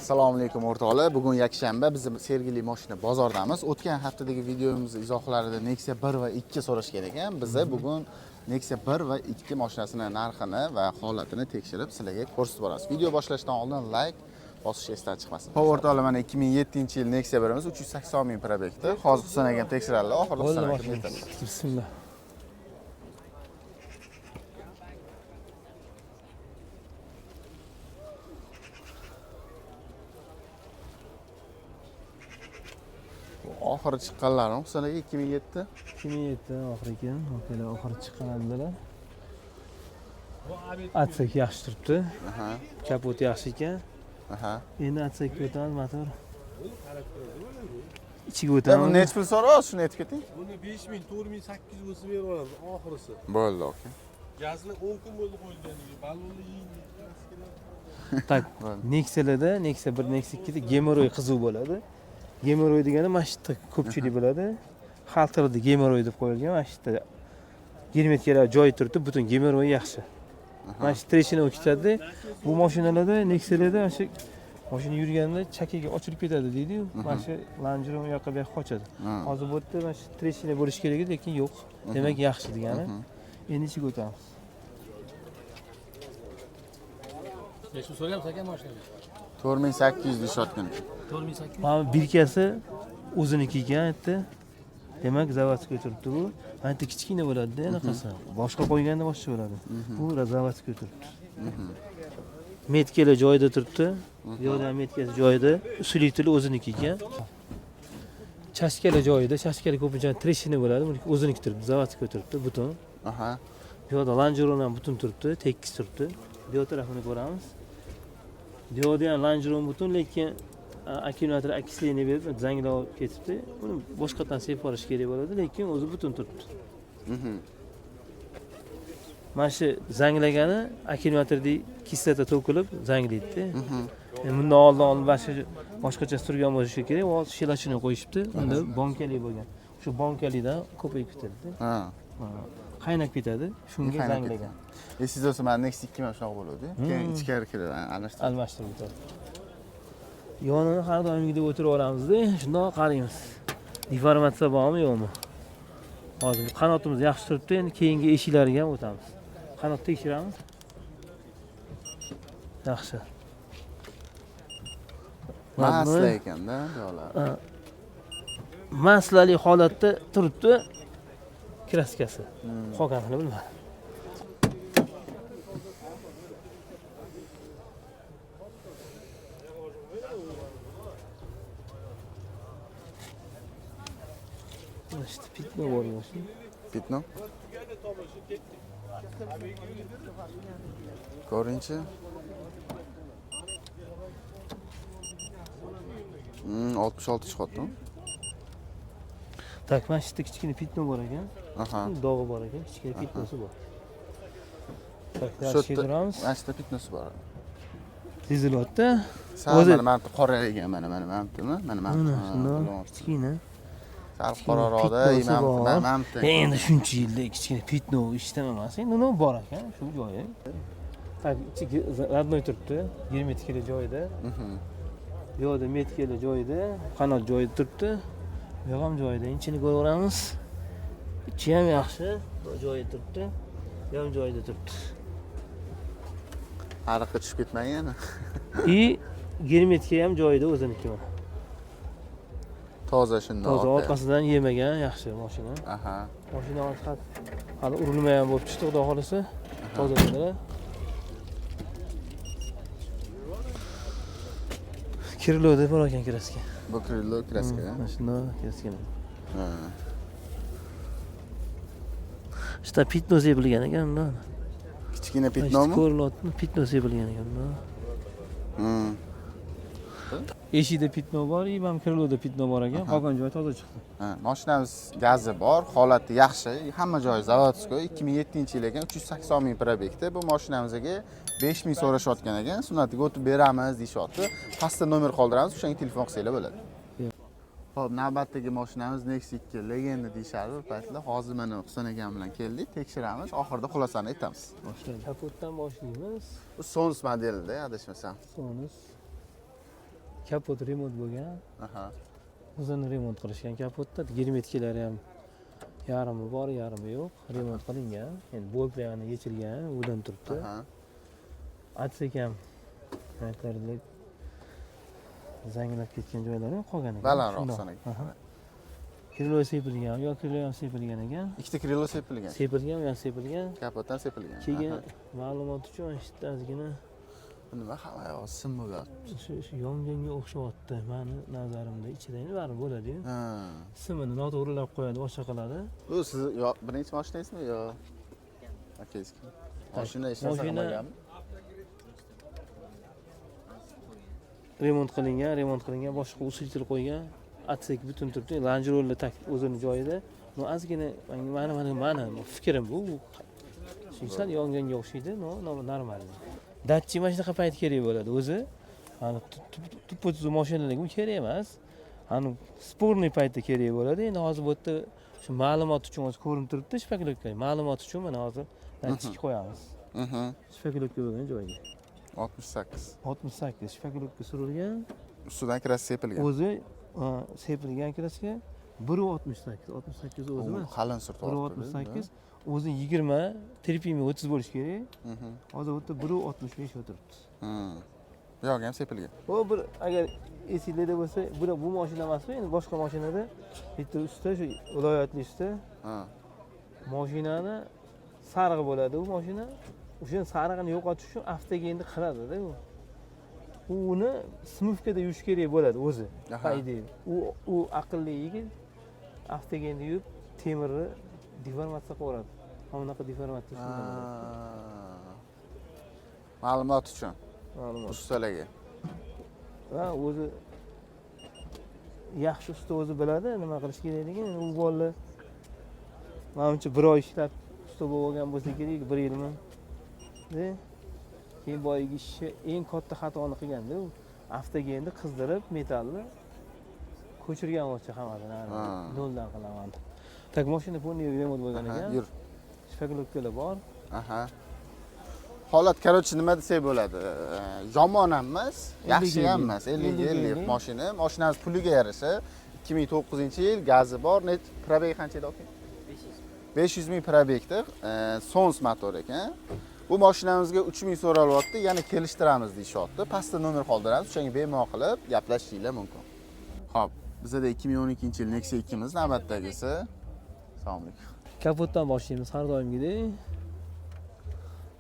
Assalomu alaykum o'rtoqlar. Bugun yakshanba, biz Sergeli mashina bozordamiz. O'tgan haftadagi videomiz izohlarida Nexia 1 va 2 so'rashgan ekan. Biz bugun Nexia 1 va 2 mashinasini narxini va holatini tekshirib sizlarga ko'rsatib boramiz. Video boshlashdan oldin like bosish esdan chiqmasin. Xo'p, o'rtoqlar, mana 2007-yil Nexia 1imiz 380 ming probegda. Hozir Husan akam tekshiradilar, oxirida Bo'ldi Husan akam boshlaymiz. aytadi. Bismillah. Oxiri chiqqanlarim Husan aka 2007. 2007 oxiri ekan. Okalar oxiri chiqqan dedilar. Atsek yaxshi turibdi. Aha, Kapot yaxshi ekan. aha. Endi atsekka o'tamiz motor. Ichiga Buni o'tamiz. nechi pul so'rayapsiz? Shuni aytib keting. Buni 5000, 4800 bo'lsa berib olamiz oxirisi. Bo'ldi, aka. Gazni 10 kun bo'ldi qo'yilganiga. Ballonni yeydi. Tak, Nexia'larda, Nexia 1, Nexia 2 da gemoroy qiziq bo'ladi. Gemoroy degani mana shu yerda ko'pchilik biladi. Xaltirda gemoroy deb qo'yilgan, mana shu yerda germetkalar joyi turibdi, butun gemoroy yaxshi. Mana shu treshina o'tkazadi. Bu mashinalarda, Nexia'larda mana shu mashina yurganda chakaga ochilib ketadi deydi-yu, mana shu Land Rover u yoqqa bu yoqqa qochadi. Hozir bu yerda mana shu treshina bo'lishi kerak edi, lekin yo'q. Demak, yaxshi degani. Endi ichiga o'tamiz. Necha so'rayapsiz aka mashinani? 4800 deyishayotgan. 4800. Mana bu birkasi o'ziniki ekan aytdi. Demak, zavodga turibdi bu. Mana yerda kichkina bo'ladi-da, anaqasi. Boshqa qo'yganda boshqa bo'ladi. Bu zavodga turibdi. Metkalar joyida turibdi. Bu yoqda ham metkasi joyida. Usiliteli o'ziniki ekan. Chashkalar joyida, chashkalar ko'pincha treshina bo'ladi. Buniki o'ziniki turibdi, zavodga turibdi butun. Aha. Bu yoqda lonjeron ham butun turibdi, tekis turibdi. Bu yoq tarafini ko'ramiz. Bu yoqda ham lonjeron butun, lekin akkumulyator окисление berib zanglab olib ketibdi. Uni boshqatdan sepib olish kerak bo'ladi, lekin o'zi butun turibdi. Mana shu zanglagani akkumulyatorda kislota to'kilib zanglaydi. Endi bundan oldin oldin mana shu boshqacha turgan bo'lishi kerak. U shilachini qo'yishibdi. Unda bonkali bo'lgan. Shu bonkalidan ko'payib ketadi. Ha. Qaynab ketadi. Shunga Qaynab zanglagan. Esingizda bo'lsa, mana Nexia 2 ham shunaqa bo'ladi. Keyin ichkari kiradi, almashtirib. Almashtirib o'tadi. Yonini har doimgidek o'tirib olamizda, shundoq qaraymiz. Deformatsiya bormi, yo'qmi? Hozir bu qanotimiz yaxshi turibdi, endi keyingi eshiklariga ham o'tamiz. Qanot tekshiramiz. Yaxshi. Masla ekanda, bu yoqlar. Maslali holatda turibdi kraskasi. Qolganini bilmadim. Mana shu pitno bor mashina. Pitno. Ko'ringchi. 66 chiqyapti. Так, mana shu yerda kichkina pitno bor ekan. Aha. Dog'i bor ekan, kichkina pitnosi bor. Так, Shu yaxshi yerda- turamiz. Mana shu yerda pitnosi bor. Sezilyapti. Sal O'zi- mana mana bu qora ekan, mana mana mana bu, mana mana. Mana Ha, shundoq bilyapti. kichkina. Sal qoraroqda, Pitnosi mana bu, bor. mana bu. Endi shuncha yilda kichkina pitno ishlamamas. Endi nima bor ekan shu joyi. Так, ichi родной turibdi. Germetikali joyida. Bu yoqda metkali joyida, qanot joyida turibdi. Bu yoq ham joyida. Ichini ko'raveramiz. Ichi ham yaxshi, joyida turibdi. Bu ham joyida turibdi. Ariqqa tushib ketmang yana. И germetika ham joyida o'ziniki mana. Toza shundoq. Toza orqasidan yemagan yaxshi mashina. Aha. Mashina hali hali urilmagan bo'lib chiqdi, xudo xohlasa. Toza bo'ladi. Kirilovda bor ekan kraska. Bu krilo kraska. Mana shundoq kraska. Ha. Ishda pitno sepilgan ekan bundan. Kichkina Mana shu pitnomi? ko'rinyapti, pitno sepilgan ekan bundan. Hmm. Eshikda pitno bor, и mana kirilovda pitno bor ekan. Qolgan joyi toza chiqdi. Ha, mashinamiz gazi bor, holati yaxshi, hamma joyi заводской, 2007-yil ekan, 380 ming probegda. Bu mashinamizga 5000 so'rashayotgan ekan, sunnatiga o'tib beramiz deyishyapti. Pastda nomer qoldiramiz, o'shanga telefon qilsanglar bo'ladi. Xo'p, navbatdagi mashinamiz Nexia 2 legenda deyishadi bir paytlar. Hozir mana Husan akam bilan keldik, tekshiramiz, oxirida xulosani aytamiz. Boshlaymiz. Kapotdan boshlaymiz. Bu Sons modelida, adashmasam. Sonus. Kapot remont bo'lgan. Aha. O'zini remont qilishgan kapotda. Germetikалari ham yarmi bor, yarmi yo'q. Remont qilingan. Endi boltlarni yechilgan, udan turibdi. Aha. Отсек ham aytlarida zanglab ketgan joylari ham qolgan ekan. Balandroq Shundoq. so'nagi. Aha. Крыло sepilgan, yo крыло ham sepilgan ekan. Ikkita крыло sepilgan. Sepilgan, u ham sepilgan. Kapotdan sepilgan. Keyin Aha. ma'lumot uchun shu ozgina Bu nima hamma yog'i sim bo'lib yotibdi. shu yonganga o'xshayapti mani nazarimda. Ichida endi baribir bo'ladi-yu. Ha. Simini noto'g'rilab qo'yadi, boshqa qiladi. Bu siz yo birinchi mashinangizmi yo akangizki? Mashina hech narsa Mashina- qilmaganmi? Remont qilingan, remont qilingan, boshqa усилитель qo'ygan. Отсек butun turibdi. Land Rover так o'zini joyida. Но ozgina mani fikrim bu. Shu sal yonganga o'xshaydi, но normal. Datchik mana shunaqa payt kerak bo'ladi o'zi. Hani tuppa tuzuk mashinalarga u kerak emas. Hani спорный paytda kerak bo'ladi. Endi hozir bu yerda shu ma'lumot uchun hozir ko'rinib turibdi шпаклёвка. Ma'lumot uchun mana hozir datchik qo'yamiz. Шпаклёвка bo'lgan joyga. 68. 68 шпаклёвка surilgan. Ustidan краска sepilgan. O'zi sepilgan краска 1.68, 68 o'zi emas. Qalin surtyapti. 1.68 o'zi 20, терпимый 30 bo'lishi kerak. Hozir bu yerda 1.65 o'tiribdi. Bu yog'i ham sepilgan. Bu bir agar esinglarda bo'lsa, bu mashina emasmi? Endi boshqa mashinada bitta usta, shu viloyatli usta Ha. mashinani sarig'i bo'ladi u mashina. O'sha sarig'ini yo'qotish uchun avtogenni qiladi-da u. U uni смывка da yuvish kerak bo'ladi o'zi. Aha. По идее. U aqlli yigit avtogenni yuvib temirni deformatsiya qilib yuboradi. Mana bunaqa deformatsiya shundan bo'ladi. Ha. Ma'lumot uchun Ma'lumot. ustalarga. Va o'zi yaxshi usta o'zi biladi nima qilish kerakligini. U bolalar manimcha bir oy ishlab usta bo'lib olgan bo'lsa kerak, bir yilmi. De, keyin boyagi ishi eng katta xatoni qilganda u avtogenni qizdirib metallni ko'chirgan o'sha hammasini Ha. noldan qilaman. Так, mashina полный remont bo'lgan Aha, ekan. yur. Шпаклёвка lar bor. Aha. Holat, короче, nima desak bo'ladi? Yomon ham emas, yaxshi ham emas. 50 ga 50 mashina. Mashinamiz puliga yarasha. 2009-yil, gazi bor, net пробег qancha edi aka? 500 ming пробег da, Sons motor ekan. Bu mashinamizga 3000 so'ralyapti, yana kelishtiramiz deyishyapti. Pastda nomer qoldiramiz, o'shanga bemalol qilib gaplashishinglar mumkin. Xo'p, bizada 2012-yil Nexia 2miz navbatdagisi. Assalomu alaykum. Kapotdan boshlaymiz har doimgidek.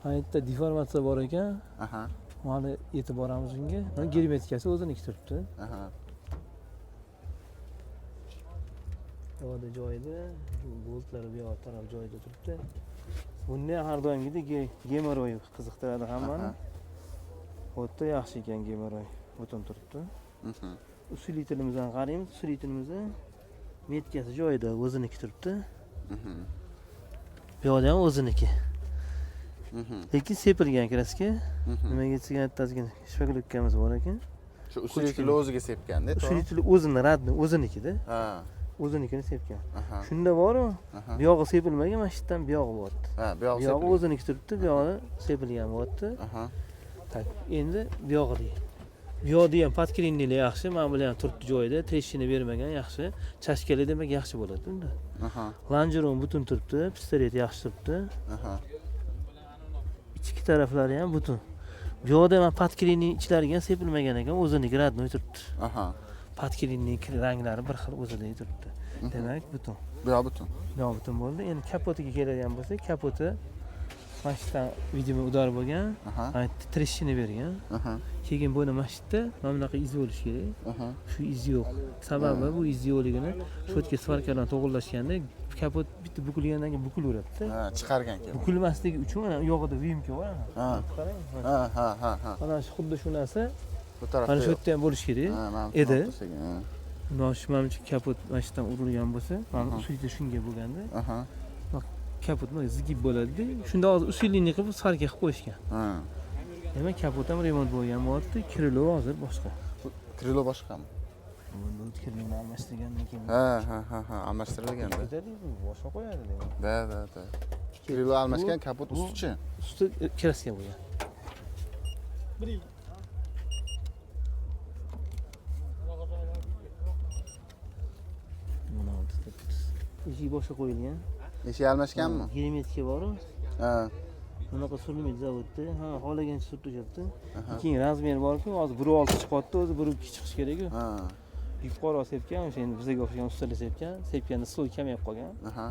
Hayotda deformatsiya bor ekan. Aha. Hali yetib boramiz unga. Mana germetikasi o'ziniki turibdi. Aha. Yoqda joyida, boltlari bu yoq taraf joyida turibdi. Bunda ham har doimgidek геморрой qiziqtiradi hammani. Bu yerda yaxshi ekan геморрой. Butun turibdi. Усилитель imizdan qaraymiz. Усилитель imizni метка si joyida, o'ziniki turibdi. Bu yoqda ham o'ziniki. Lekin sepilgan краска. Nimaga desak, bittasiga шпаклёвка miz bor ekan. Shu усилитель o'ziga sepganda, to'g'ri? Усилитель o'zini родной, o'zinikida. Ha. O'zinikini sepgan. Aha. Shunda boru, Aha. bu yog'i sepilmagan, mana shu yerdan bu yog'i bo'lyapti. Ha, bu yog'i Bu yog'i sepilgan. o'ziniki turibdi, bu yog'i sepilgan bo'lyapti. Aha. Так, endi bu yog'i deydi. Bu yoqda ham подкрыльник lar yaxshi, mana bular ham turibdi joyida, трещина bermagan, yaxshi. Чашка lar demak yaxshi bo'ladi unda. Aha. Lonjeron butun turibdi, pistolet yaxshi turibdi. Aha. Ichki taraflari ham butun. Bu yoqda ham подкрыльник ichlariga ham sepilmagan ekan, o'ziniki родной turibdi. Aha. Подкрыльник ranglari bir xil o'zidagi turibdi. Demak, butun. Bu yoq butun. Bu yoq butun bo'ldi. Endi kapotiga keladigan bo'lsak, kapoti mana shu yerdan видимо удар bo'lgan. Aha. Mana yerda трещина bergan. Aha. Keyin buni mana shu yerda mana bunaqa iz bo'lishi kerak. Aha. Shu iz yo'q. Sababi bu iz yo'qligini shu yerga сварка bilan to'g'irlashganda kapot bitta bukilgandan keyin bukilaveradida. Ha, chiqargan keyin. Bukilmasligi uchun mana u yog'ida выемка bor ana. Ha. Qarang. Ha, ha, ha, ha. Mana shu xuddi shu narsa Bu tarafda mana shu yo'q. yerda ham bo'lishi kerak. Ha, mana bu edi. tarafda ha. Mana shu manimcha kapot mana shu yerdan urilgan bo'lsa, mana усилитель shunga bo'lganda Aha. kapot nima изгиб bo'ladida. Shunda hozir усиление qilib сварка qilib qo'yishgan. Ha. Demak, kapot ham remont bo'lgan bo'lyapti. Крыло hozir boshqa. Крыло boshqami? Bu крыло ni almashtirgandan keyin Ha, almashtirilganda. ketadi, bu boshqa qo'yadi demak. Да, да, да. Крыло almashgan, kapot ustichi. Usti краска bo'lgan. Bir yil. Eshigi boshqa qo'yilgan. Eshik almashganmi? Germetika bor. Ha. Bunaqa surilmaydi zavodda. Ha, xohlagancha surib tashlabdi. Keyin razmer bor-ku, hozir 1.6 chiqyapti, o'zi 1.2 chiqishi kerak-ku. Ha. Yuqori sepgan, o'sha endi bizga o'xshagan ustalar sepgan, sepganda sloy kamayib qolgan. Aha.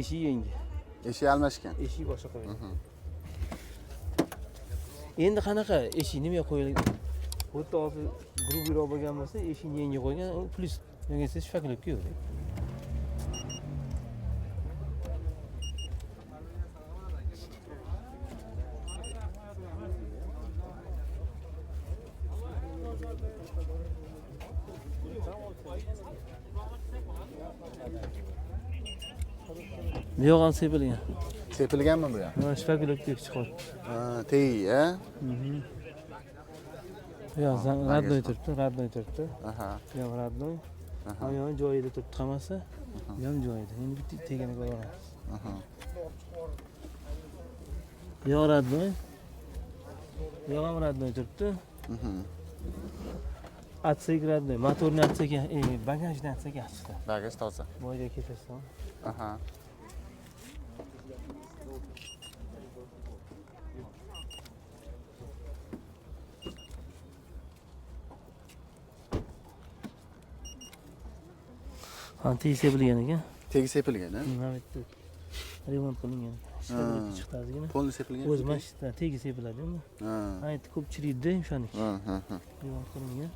Eshigi yangi. Eshik almashgan. Eshigi boshqa qo'yilgan. Endi qanaqa eshik nimaga qo'yilgan? Bu yerda hozir грубыйroq bo'lgan bo'lsa, eshikni yangi qo'ygan, u plyus nega siz шпаклёвка yo'q. Bu yoq ham sepilgan. Sepilganmi bu ham? Mana шпаклёвка chiqyapti. Ha, tegi, ha? Bu yoq родной turibdi, родной turibdi. Aha. Bu ham родной. Bu ham joyida turibdi hammasi. Bu ham joyida. Endi bitta tegini ko'ra olamiz. Aha. Bu yoq родной. Bu yoq ham родной turibdi. Отсек родной, motorni отсек i, bagajni отсек i yaxshi. Bagaj toza. Boyga ketasan. Aha. Ha, tegi sepilgan ekan. Tegi sepilgan, ha? Mana bu yerda remont qilingan. Шпаклёвка chiqdi ozgina. Polni sepilgan. O'zi mana shu yerdan tegi sepiladi endi. Ha. Ha, yerda ko'p chiriydi o'shaniki. Ha, ha, ha. Remont qilingan.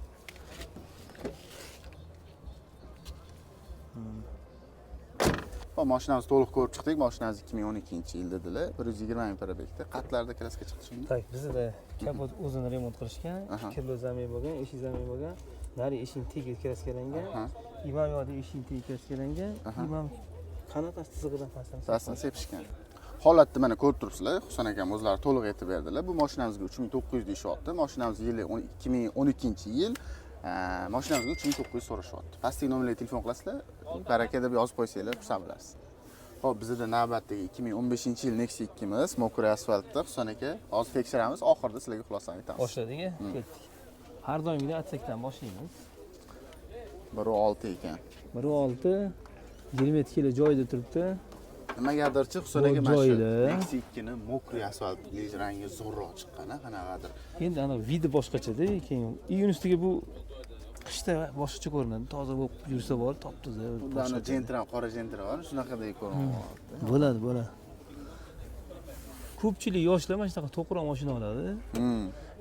Xo'p, mashinamizni to'liq ko'rib chiqdik. Mashinamiz 2012-yil dedilar. 120 ming пробег da. Qatlarda краска chiqdi shunda. Так, bizda kapot o'zini remont qilishgan, kirlo замена bo'lgan, eshik замена bo'lgan, nari eshikning tegi краска langan, imam yoqda eshikning tegi краска langan, imam qanot chizig'idan pastdan Pastdan sepishgan. Holatni mana ko'rib turibsizlar. Husan akam o'zlari to'liq aytib berdilar. Bu mashinamizga 3900 deyishyapti. Mashinamiz yili 2012-yil. Mashinamizga 3900 so'rashyapti. Pastdagi nomerga telefon qilasizlar, baraka deb yozib qo'ysanglar, xursand bo'lasiz. Xo'p, bizda navbatdagi 2015-yil Nexia 2-miz, мокрый asfaltda Husan aka. Hozir tekshiramiz, oxirida sizlarga xulosani aytamiz. Boshladik, ketdik. Har doimgidek отсек dan boshlaymiz. 1.6 ekan. 1.6 27 kilo joyida turibdi. Nimagadirchi Husan aka mana shu Joyida. Nexia 2ni мокрый asfalt rangi zo'rroq chiqqan, qanaqadir. Endi ana вид i boshqachada, keyin iyun ustiga bu qishda boshqacha ko'rinadi. Toza bo'lib yursa bor, top-toza. Unda ana Gentra, qora Gentra bor, shunaqadek ko'rinyapti. Bo'ladi, bo'ladi. Ko'pchilik yoshlar mana shunaqa to'qroq mashina oladi.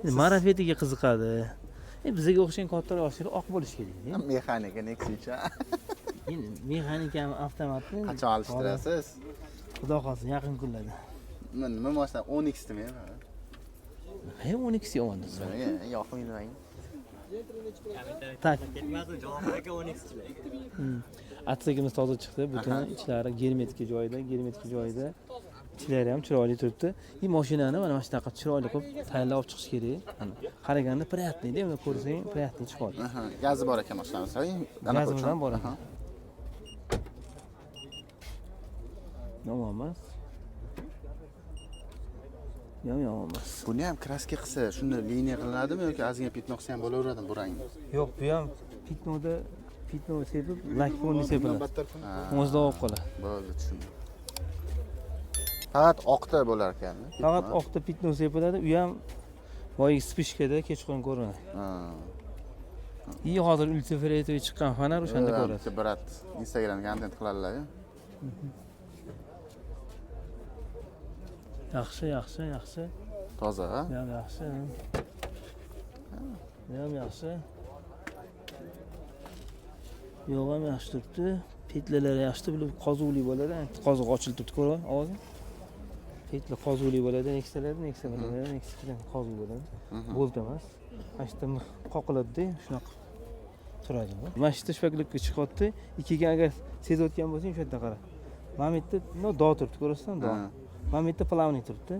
Endi marafetiga qiziqadi. Bizga o'xshagan kattaroq yoshlar oq bo'lishi kerak. Mexanika Nexia. Endi mexanika ham avtomatmi? Qachon alishtirasiz? Xudo xohlasa yaqin kunlarda. Nima mashina 10X dimi? Nima 10X yomon desa. Yoqmaydi menga. Tak. Ketmasin, Javohir aka 10Xchilar. Отсек imiz toza chiqdi. Butun ichlari germetika joyida, germetika joyida. Ichlari ham chiroyli turibdi. И mashinani mana shunaqa chiroyli qilib tayyorlab olib chiqish kerak. Mana qaraganda приятный-da, uni ko'rsang приятный chiqadi. Gazi bor ekan mashinamiz. Gazimiz ham bor ekan. Yomon emas. Yomon emas. Buni ham краска qilsa, shunda liniya qilinadimi yoki ozgina пятно qilsa ham bo'laveradimi bu rangni? Yo'q, bu ham пятно da пятно sepib, лак полный sepiladi. O'zida olib qoladi. Bo'ldi, tushundim. Faqat oqda bo'lar ekan. Faqat oqda пятно sepiladi, u ham boyagi вспышка da kechqurun ko'rinadi. И hozir ультрафиолетовый chiqqan fonar o'shanda ko'rasiz. Bitta брат Instagram kontent qiladilar-yu. Yaxshi, yaxshi, yaxshi. Toza, ha? Bu ham yaxshi. Bu ham yaxshi. Yo'q ham yaxshi turibdi. Петля lari yaxshi turibdi, qozuvli bo'ladi. Qoziq ochilib turibdi, ko'rib ovozi. Петля qozuvli bo'ladi, Nexia'larda, Nexia bo'ladi, Nexia qozuv bo'ladi. Bolt emas. Mana shu yerda mix qoqiladi-da, shunaqa turadi bu. Mana shu yerda шпаклёвка chiqyapti. Ikkiga agar sezayotgan bo'lsang, o'sha yerda qara. Mana bu yerda no do turibdi, ko'rasizmi? Do. Mana bu yerda плавный turibdi.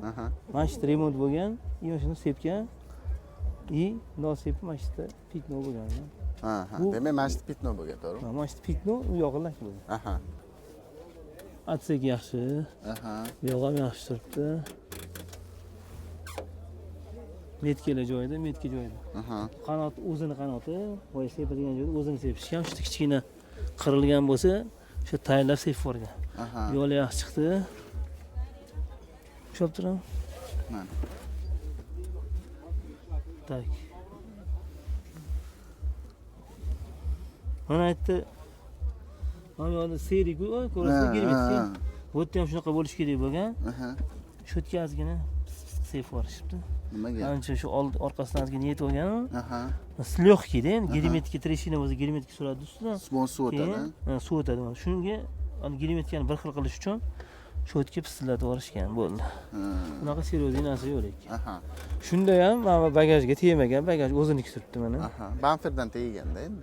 Mana shu yerda remont bo'lgan, и shuni sepgan. И no sepib mana shu yerda пятно bo'lgan. Demak, mana shu пятно bo'lgan, to'g'rimi? Mana shu пятно u yog'i лак bo'lgan. Отсек yaxshi. Bu yog'i ham yaxshi turibdi. Метка lar joyida, метка joyida. Qanot o'zini qanoti, boya sepilgan joyda o'zini sepishgan. Shu kichkina qirilgan bo'lsa, O'sha tayyorlab sepib yuborgan. Aha. Yo'li yaxshi chiqdi. Ushlab turaman. Mana. Так. Mana aytdi. Mana bu yoqda serik ko'rasizlar, girmaydi. Bu yerda ham shunaqa bo'lishi kerak bo'lgan. Aha. Shu yerga ozgina sepib yuborishibdi. Nimaga? Ancha shu old orqasidan ozgina yetib olgan. Aha. Легкий-da endi germetika trещина bo'lsa germetika suradi ustidan. Suv o'tadi. Keyin suv o'tadi. Mana shunga germetikani bir xil qilish uchun shu yerga pistillatib yuborishgan bo'ldi. Bunaqa серьезный narsa yo'q lekin. Aha. Shunda ham mana bagajga tegmagan, bagaj o'ziniki turibdi mana. Aha. Bamperdan teganda endi.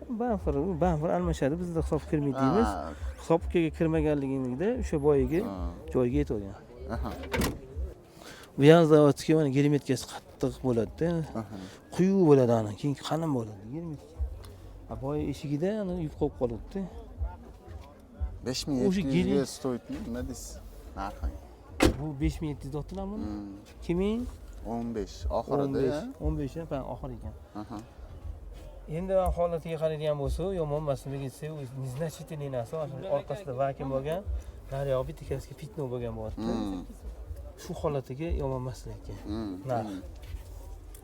Bamper almashadi, bizda hisob kirmaydi deymiz. Hisobga kirmaganligida o'sha boyagi joyga yetib olgan. Aha. Bu ham zavodga mana germetikasi qattiq bo'ladi-da. Quyuq bo'ladi ana, keyin qalin bo'ladi germetika. A boya eshigida ana yupqa bo'lib qoladi-da. 5700 ga стоит-mi? Nima deysiz? Narxi. Bu 5700 deyaptilar buni. 2015 15 oxirida. 15 ha, oxir ekan. Aha. Endi men holatiga qaraydigan bo'lsa, yomon emas, nimaga desa, u незначительный narsa, orqasida vakuum bo'lgan, naryoq bitta kraska pitno bo'lgan bo'lyapti. Shu holatiga yomon emas lekin. Narx.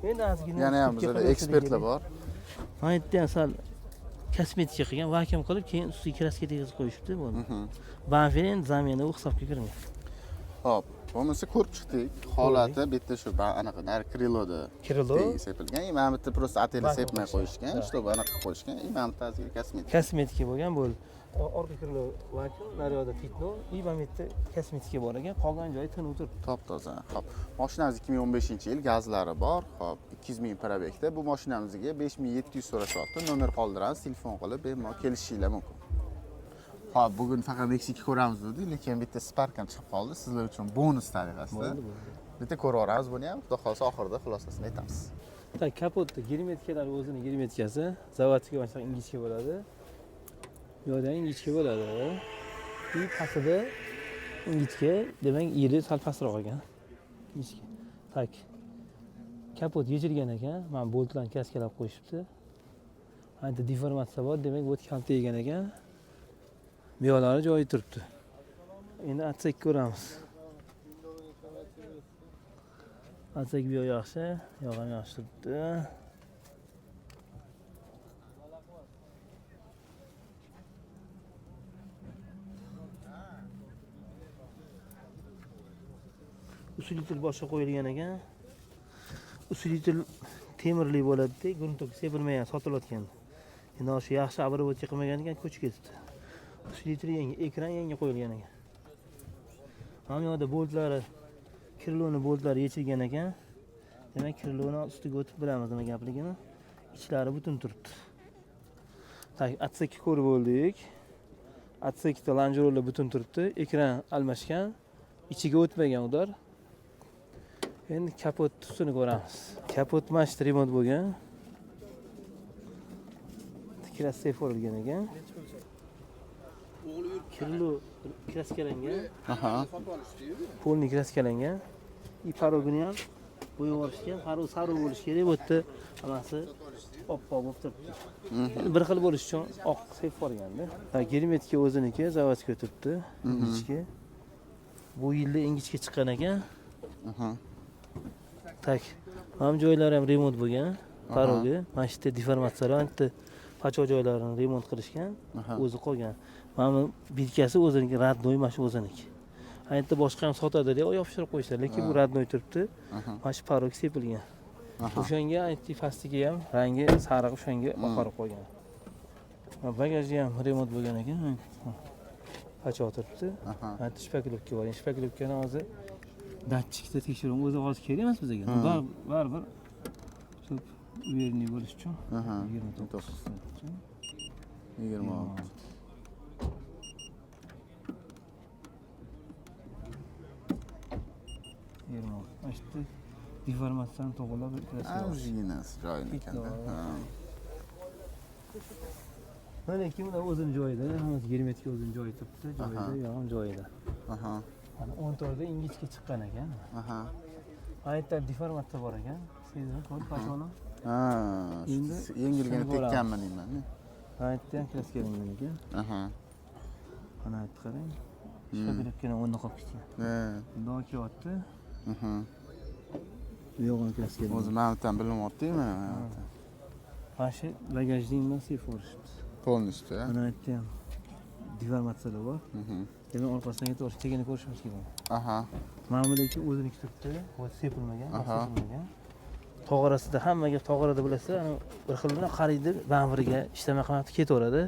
Endi ozgina Yana ham bizda ekspertlar bor. Mana yerda ham sal kosmetika qilgan, vakuum qilib, keyin ustiga kraska tegizib qo'yishibdi bo'ldi. Bamper endi zamena u hisobga kirmaydi. Xo'p, bo'lmasa ko'rib chiqdik. Holati bitta shu anaqa nari kriloda Krilo sepilgan. Mana bitta просто ateli sepmay qo'yishgan, чтобы anaqa qo'yishgan. Mana bitta ozgina kosmetika. Kosmetika bo'lgan bo'ldi. Orqa krilo vakuum, naryoqda pitno, и mana bu yerda kosmetika bor ekan, qolgan joyi tinib o'tiribdi. Top-toza. Xo'p, mashinamiz 2015-yil, gazlari bor. Xo'p, 200 ming probegda. Bu mashinamizga 5700 so'rashyapti. Nomer qoldiramiz, telefon qilib bemalol kelishinglar mumkin. Xo'p, bugun faqat Nexia ko'ramiz dedik, lekin bitta Spark ham chiqib qoldi sizlar uchun bonus tariqasida. Bitta ko'rib yuboramiz buni ham, xudo xolasa oxirida xulosasini aytamiz. Так, kapotda germetikalar o'zini germetikasi, zavodga mana shunaqa ingichka bo'ladi. Bu yoqda ingichka bo'ladi. И pastida ingichka, demak, yeri sal pastroq ekan. Ingichka. Так. Kapot yechilgan ekan, mana boltlarni kaskalab qo'yishibdi. Ana deformatsiya bor, demak, bu kalta yegan ekan. Bu yoqlari joyi turibdi. Endi отсек ko'ramiz. Отсек bu yoq yaxshi, yoq ham yaxshi turibdi. Усилитель boshqa qo'yilgan ekan. Усилитель temirli bo'ladi-da, грунтовка sepilmagan, sotilayotgan. Endi shu yaxshi обработка qilmagan ekan, ko'chib ketibdi. Усилитель yangi, ekran yangi qo'yilgan ekan. Mana bu yoqda boltlari, kriloni boltlari yechilgan ekan. Demak, kriloni ustiga o'tib bilamiz nima gapligini. Ichlari butun turibdi. Так, отсек ko'rib bo'ldik. Отсек da lonjeronlar butun turibdi. Ekran almashgan, ichiga o'tmagan ular. Endi kapot ustini ko'ramiz. Kapot mana shu remont bo'lgan. Kraska sepilgan ekan. Krilo kraskalangan. Aha. Polni kraskalangan. И porogini ham bo'yab yuborishgan. Parog sariq bo'lishi kerak, bu yerda hammasi oppoq bo'lib turibdi. Endi bir xil bo'lishi uchun oq sepib yuborganda. Germetika o'ziniki, zavodga turibdi, ingichka. Bu yilda ingichka chiqqan ekan. Так, mana bu joylari ham remont bo'lgan. Parogi, mana shu yerda deformatsiyalar, mana bu yerda pacho joylarini remont qilishgan, o'zi qolgan. Mana bu birkasi o'ziniki, родной mana shu o'ziniki. Aytdi boshqa ham sotadi deb yopishtirib qo'yishdi, lekin bu родной turibdi. Mana shu parok sepilgan. O'shanga aytdi pastiga ham rangi sariq o'shanga oqarib qolgan. Mana bagaji ham remont bo'lgan ekan. Pacho turibdi. Mana shpaklevka bor. Shpaklevkani hozir datchikda tekshirib, o'zi hozir kerak emas bizga. Baribir shu уверенный bo'lish uchun 29. 26. Mana shu yerda deformatsiyani to'g'rilab Ozginasi joyini ekanda. Mana keyin ular o'zini joyida, hammasi germetika o'zini joyida turibdi, joyida, u ham joyida. Mana 14 da ingichka chiqqan ekan. Mana yerda deformatsiya bor ekan. Sezib ko'r pachoni. Ha, Endi yengilgina shuni ko'ramiz. tekkanmi deyman. Mana yerda ham kraskalangan ekan. Mana qarang. Shpaklyovkani o'rnida qolib ketgan. Bundoq kelyapti. Bu yog'ini краска. O'zi mana bu yerdan bilinyapti-mi? Mana shu bagajning nimasi yuborishibdi. Полностью. Mana bu yerda ham deformatsiyalar bor. Demak, orqasidan yetib olish tagini ko'rishimiz kerak. Mana bundagi o'ziniki turibdi, bu sepilmagan, sepilmagan. Tog'orasida hammaga tog'orada bilasizlar, ana bir xil bilan qaraydi, bamfiriga ishlama qilmabdi, ketaveradi.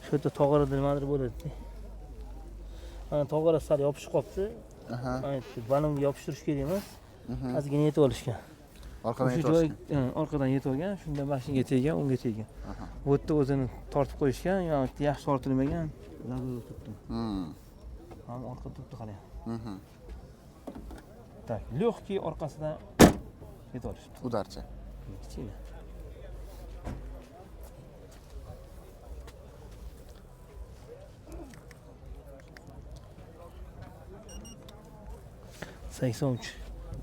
Shu yerda tog'orada nimadir bo'ladi. Mana tog'orasi sal yopishib qolibdi. Mana yerda balonga yopishtirish kerak emas. Ozgina yetib olishgan. Orqadan O'sha yetib joy olishgan. Orqadan yetib olgan, shunda mashinaga tegan, unga tegan. Bu yerda o'zini tortib qo'yishgan, yo yaxshi tortilmagan. Zabr turibdi. Ham orqada turibdi hali. Так, легкий orqasidan yetib olishibdi. Удар cha. Kichkina. 83.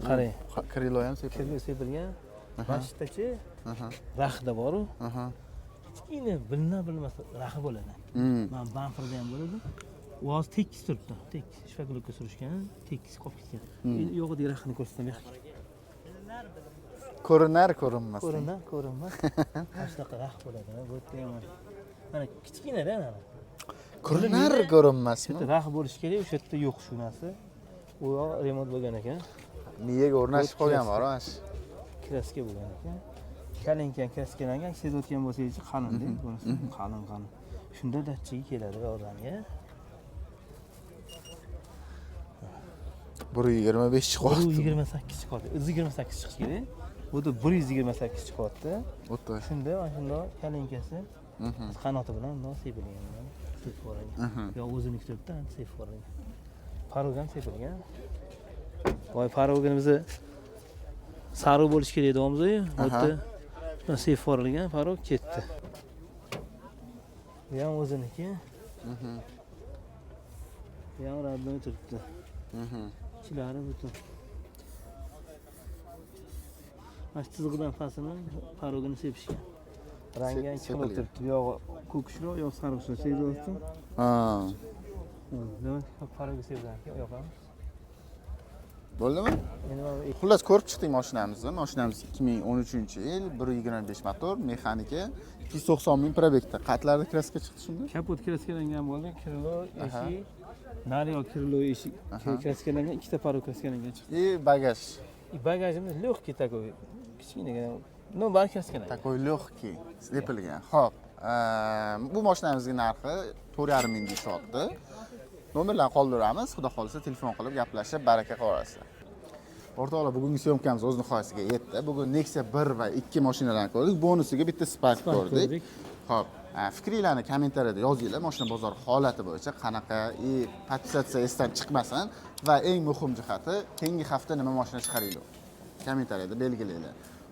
Qarang. Крыло ham sepilgan. Крыло sepilgan. Mana shu yerdachi raxda boru. Kichkina bilinar bilmas raxi bo'ladi. Mana bamperda ham bo'ladi. U hozir tekis turibdi. Tekis шпаклёвка surishgan, tekis qolib ketgan. Endi yo'g'idagi raxini ko'rsatsam yo'q. Ko'rinar ko'rinmas. Ko'rinar, ko'rinmas. Mana shunaqa rax bo'ladi. Bu yerda ham mana kichkinada mana. Ko'rinar ko'rinmasmi? Shu yerda rax bo'lishi kerak, o'sha yerda yo'q shu narsa. U yoq remont bo'lgan ekan. Miyaga o'rnashib qolgan bor mana shu. Краска bo'lgan ekan. Kalinka краска langan, sezayotgan bo'lsangiz qalinda, bunisi qalin qalin. Shunda datchigi keladi yordamga. 125 chiqyapti. 128 chiqyapti. 128 chiqishi kerak. Bu da 128 chiqyapti. O'tdi. Shunda mana shundoq kalinkasi qanoti bilan bundoq sepilgan. Sepib yuborilgan. Yo o'ziniki turibdi, sepib yuborilgan. Порог ham sepilgan. Voy, порог ini bizni sariq bo'lishi kerak edi omzu. Bu yerda sepib yuborilgan, порог ketdi. Bu ham o'ziniki. Bu ham родной turibdi. Ichilari butun. Mana shu chizig'idan pastini порог ini sepishgan. Rangi ham chiqib Sepilgan. turibdi. Bu yog'i ko'kishroq, yoq sariqroq sezilyapti. Demak, порог i sepilgan ekan, u yoq ham. Bo'ldimi? Endi mana bu Xullas ko'rib chiqdik mashinamizni. Mashinamiz 2013-yil, 1.25 motor, mexanika, 290 ming пробег da. Qayerlarda краска chiqdi shunda? Kapot краска langan bo'ldi, крыло, eshik, naryoq крыло eshik краска langan, ikkita порог краска langan chiqdi. И bagaj. И bagajimiz легкий такой, kichkinagina, но bari краска langan. Такой легкий, sepilgan. Xo'p, bu mashinamizning narxi 4,5 ming deyishyapti. Nomerlarni qoldiramiz, xudo xohlasa telefon qilib gaplashib baraka qilaverasizlar. O'rtoqlar, bugungi съёмка miz o'z nihoyasiga yetdi. Bugun Nexia 1 va 2 mashinalarni ko'rdik. Bonusiga bitta Spark Spark ko'rdik. ko'rdik. Xo'p, fikringlarni kommentariyada yozinglar. Mashina bozori holati bo'yicha qanaqa и подписаться esdan chiqmasin va eng muhim jihati, keyingi hafta nima mashina chiqaringlar. Kommentariyada belgilanglar.